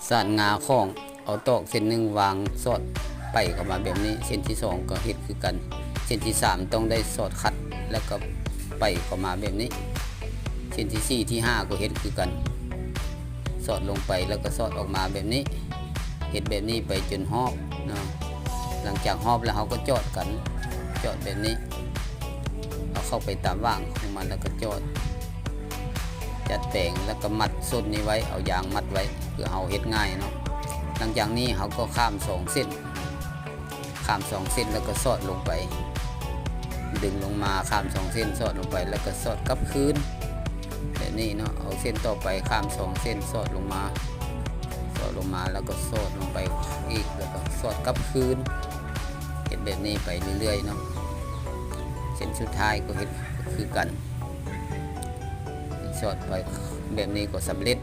ສານງາຂອງ ເອົາຕອກເສັ້ນໜຶ່ງວາງສອດໄປເຂົ້າມາແບບນີ້, ເສັ້ນທີສອງກໍເຮັດຄືກັນ, ເສັ້ນທີສາມຕ້ອງໄດ້ສອດຂັດ ແລ້ວກໍໄປເຂົ້າມາແບບນີ້, ເສັ້ນທີສີ່ ທີຫ້າກໍເຮັດຄືກັນ, ສອດລົງໄປແລ້ວກໍສອດອອກມາແບບນີ້, ເຮັດແບບນີ້ໄປຈົນຮອບເນາະ. ຫຼັງຈາກຮອບແລ້ວເຮົາກໍຈອດກັນ, ຈອດແບບນີ້, ເອົາເຂົ້າໄປຕາມຫວ່າງຂອງມັນແລ້ວກໍຈອດ. ຈັດແປງແລ້ວກໍມັດສົ້ນນີ້ໄວ້, ເອົາຢາງມັດໄວ້ ເພື່ອເຮົາເຮັດງ່າຍເນາະ. ຫຼັງຈາກນີ້ເຮົາກໍຂ້າມສອງເສັ້ນ, ຂ້າມສອງເສັ້ນແລ້ວກໍສອດລົງໄປ, ດຶງລົງມາ ຂ້າມສອງເສັ້ນ ສອດລົງໄປ ແລ້ວກໍສອດກັບຄືນ ແບບນີ້ເນາະ. ເອົາເສັ້ນຕໍ່ໄປ ຂ້າມສອງເສັ້ນ ສອດລົງມາ, ສອດລົງມາ ແລ້ວກໍສອດລົງໄປອີກ ແລ້ວກໍສອດກັບຄືນ, ເຮັດແບບນີ້ໄປເລື້ອຍໆເນາະ. ເສັ້ນສຸດທ້າຍກໍເຮັດຄືກັນ. ສອດໄປແບບນີ້ກໍສຳເລັດ